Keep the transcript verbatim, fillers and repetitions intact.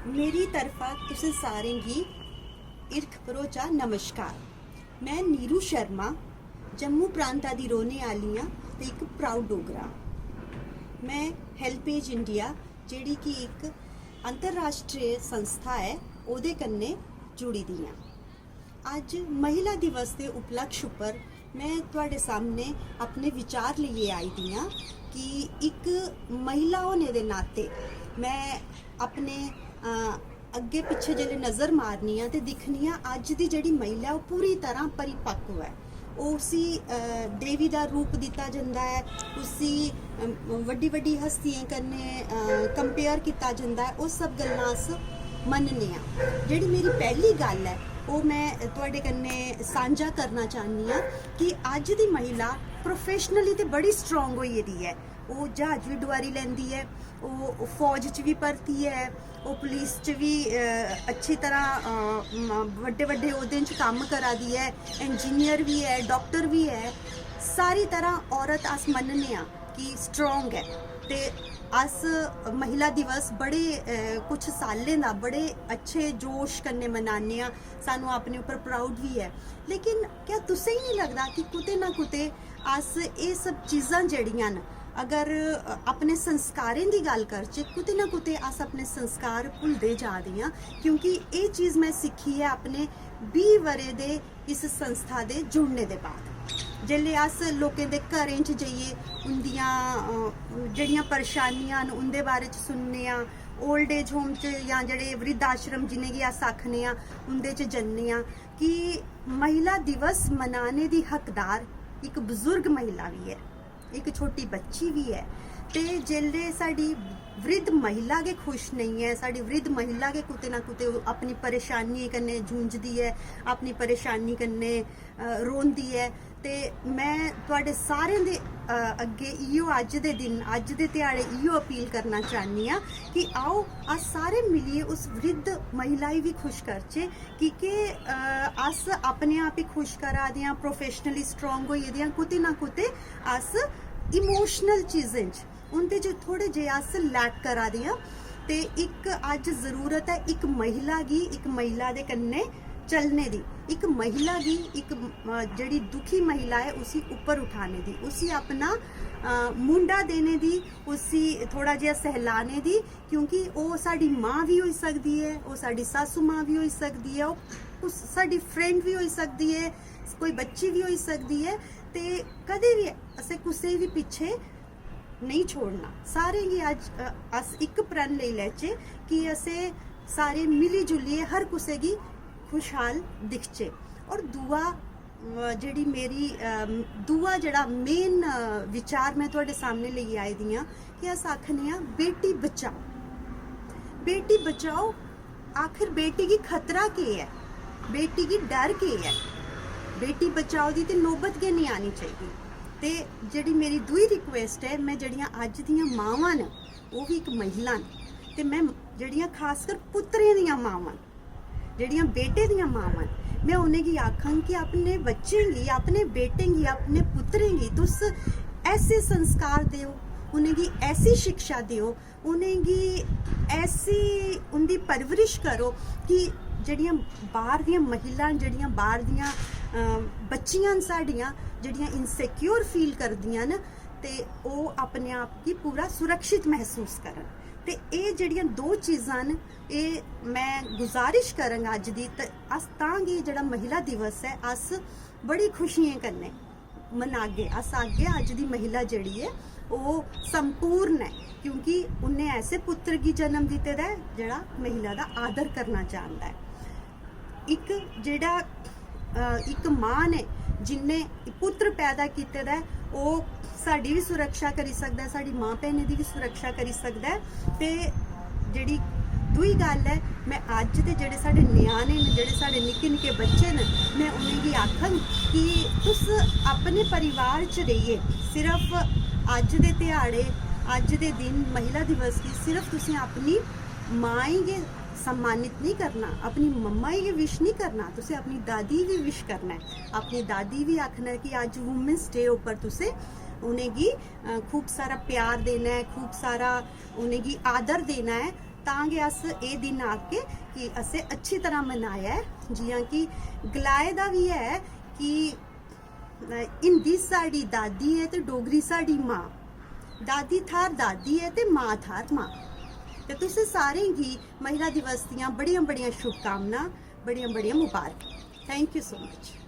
मेरी तरफा तुसें सारें गी हिरख भरोचा नमस्कार। मैं नीरू शर्मा, जम्मू प्रांता दी रौह्ने आह्ली आं ते इक proud डोगरा आं। मैं Help Age India, जेह्ड़ी कि इक अंतर्राश्ट्री संस्था ऐ, ओह्दे कन्नै जुड़ी दी आं। अज्ज महिला दिवस दे उपलक्ष उप्पर मैं थुआढ़े सामने अपने विचार लेइयै आई दी आं कि इक महिला होने दे नाते मैं अपने, अ, अग्गें पिच्छें जेल्लै नज़र मारनी आं ते दिक्खनी आं, अज्ज दी जेह्ड़ी महिला ऐ, ओह् पूरी तरह परिपक्व ऐ। ओह् उसी, अ, देवी दा रूप दित्ता जंदा ऐ, उसी, अ, बड्डी बड्डी हस्तियें कन्नै, अ, compare कीता जंदा ऐ। ओह् सब गल्लां अस मन्नने आं। जेह्ड़ी मेरी पैह्ली गल्ल ऐ, ओह् मैं थुआढ़े कन्नै सांझा करना चाह्न्नी आं कि अज्ज दी महिला professionally ते बड़ी strong होई गेदी ऐ। ओह् ज्हाज बी डुआरी लैंदी ऐ, ओह् फौज च बी भर्ती ऐ, ओह् पुलिस च बी, अ, अच्छी तरह, अ, म-, बड्डे बड्डे ओह्दें च कम्म करा दी ऐ, engineer बी ऐ, doctor बी ऐ। सारी तरह औरत अस मन्नने आं कि strong ऐ। ते अस महिला दिवस बड़े, अ, कुछ साल्लें दा बड़े अच्छे जोश कन्नै मनाने आं, सानू अपने उप्पर proud बी ऐ। लेकिन क्या तुसें गी निं लगदा कि कुतै ना कुतै अस एह् सब चीज़ां जेह्ड़ियां न, अगर, अ, अपने संस्कारें दी गल्ल करचै, कुतै ना कुतै अस अपने संस्कार भुलदे जा दे आं, क्योंकि एह् चीज़ में सिक्खी ऐ अपने बीह् ब'रे दे इस संस्था दे जुड़ने दे बाद। जेल्लै अस लोकें दे घरें च जाइयै उं'दियां, अ, जेह्ड़ियां परेशानियां न, उं'दे बारे च सुनने आं, old age home च जां जेह्ड़े वृद्ध आश्रम जि'नेंगी अस आखने आं, उं'दे च जन्ने आं, कि महिला दिवस मनाने दी हकदार इक बजुर्ग महिला बी ऐ, इक छोटी बच्ची बी ऐ। ते जेल्लै साढ़ी वृद्ध महिला गै खुश नेईं ऐ, साढ़ी वृद्ध महिला गै कुतै ना कुतै अपनी परेशानियें कन्नै जूझदी ऐ, अपनी परेशानी कन्नै, अ, रोंदी ऐ, ते में थुआढ़े सारें दे, अ, अग्गें इ'यो अज्ज दे दिन, अज्ज दे ध्याड़े इ'यो अपील करना चाह्न्नी आं कि आओ, अस सारे मिलियै उस वृद्ध महिला गी बी खुश करचै, की के, अ, अस अपने आप गी खुश करा दे आं, professionally strong होई गेदे आं, कुतै ना कुतै अस emotional चीजें च, उं'दे च थोह्ड़े जे अस lack करा दे आं। ते इक अज्ज जरूरत ऐ इक महिला गी, इक महिला दे कन्नै चलने दी, इक महिला गी, इक, अ, जेह्ड़ी दुखी महिला ऐ, उसी उप्पर उठाने दी, उसी अपना, अ, मुंडा देने दी, उसी थोह्ड़ा जेहा सहलाने दी, क्योंकि ओह् साढ़ी मां बी होई सकदी ऐ, ओह् साढ़ी सासू मां बी होई सकदी ऐ, ओह् कुस-, साढ़ी friend बी होई सकदी ऐ, कोई बच्ची बी होई सकदी ऐ। ते कदें बी असें कुसै गी बी पिच्छें नेईं छोड़ना। सारें गी अज्ज, अ, अस इक प्रण लेई लैचे कि असें सारे मिली जुलियै हर कुसै गी खुशहाल दिखचे। और दूआ, अ, जेह्ड़ी मेरी, अ, दूआ जेह्ड़ा main, अ, विचार में थुआढ़े सामने लेइयै आई दी आं कि अस आखने आं, "बेटी बचाओ, बेटी बचाओ।" आखिर बेटी गी खतरा केह् ऐ, बेटी गी डर केह् ऐ? बेटी बचाओ दी ते नौबत गै नेईं आनी चाहिदी। ते जेह्ड़ी मेरी दूई request ऐ, में जेह्ड़ियां अज्ज दियां मावां न, ओह् बी इक महिला न, ते में जेह्ड़ियां खासकर पुत्तरें दियां मावां न, जेह्ड़ियां बेटे दियां मावां न, में उ'नेंगी आखङ कि अपने बच्चें गी, अपने बेटें गी, अपने पुत्तरें गी तुस ऐसे संस्कार देओ, उ'नेंगी ऐसी शिक्षा देओ, उ'नेंगी ऐसी उं'दी परवरिश करो कि जेह्ड़ियां बाह्र दियां महिलां न, जेह्ड़ियां बाह्र दियां, अ, बच्चियां न साढ़ियां, जेह्ड़ियां insecure feel करदियां न, ते ओह् अपने आप गी पूरा सुरक्षित मसूस करन। ते एह् जेह्ड़ियां दो चीज़ां न, एह् में गुजारिश करङ अज्ज दी, ते अस तां गै जेह्ड़ा महिला दिवस ऐ, अस बड़ी खुशियें कन्नै मनागे। अस आखगे, अज्ज दी महिला जेह्ड़ी ऐ, ओह् संपूर्ण ऐ, क्योंकि उन्नै ऐसे पुत्र गी जन्म दित्ते दा ऐ, जेह्ड़ा महिला दा आदर करना जानदा ऐ। इक जेह्ड़ा, अ, इक मां ने जिन्ने पुत्र पैदा कीते दा ऐ, ओह् साढ़ी बी सुरक्षा करी सकदा ऐ, साढ़ी मां भैनें दी बी सुरक्षा करी सकदा ऐ। ते जेह्ड़ी दूई गल्ल ऐ, में अज्ज दे जेह्ड़े साढ़े ञ्याणे न, जेह्ड़े साढ़े निक्के निक्के बच्चे न, में उ'नेंगी आखङ कि तुस अपने परिवार च रेहियै सिर्फ अज्ज दे ध्याड़े, अज्ज दे दिन महिला दिवस गी सिर्फ तुसें अपनी मां गी गै सम्मानित निं करना, अपनी मम्मा गी गै wish निं करना, तुसें अपनी दादी गी बी wish करना ऐ। अपनी दादी गी बी आखना ऐ कि अज्ज Women's Day उप्पर तुसें उ'नेंगी, अ, खूब सारा प्यार देना ऐ, खूब सारा उ'नेंगी आदर देना ऐ, तां गै अस एह् दिन आखगे कि असें अच्छी तरह मनाया ऐ। जि'यां कि गलाए दा बी ऐ कि हिंदी साढ़ी दादी ऐ ते डोगरी साढ़ी मां। दादी थाह्र दादी ऐ ते मां थाह्र मां। ते तुसें सारें गी महिला दिवस दियां बड़ियां बड़ियां शुभकामनां, बड़ियां बड़ियां मुबारकां। Thank you so much.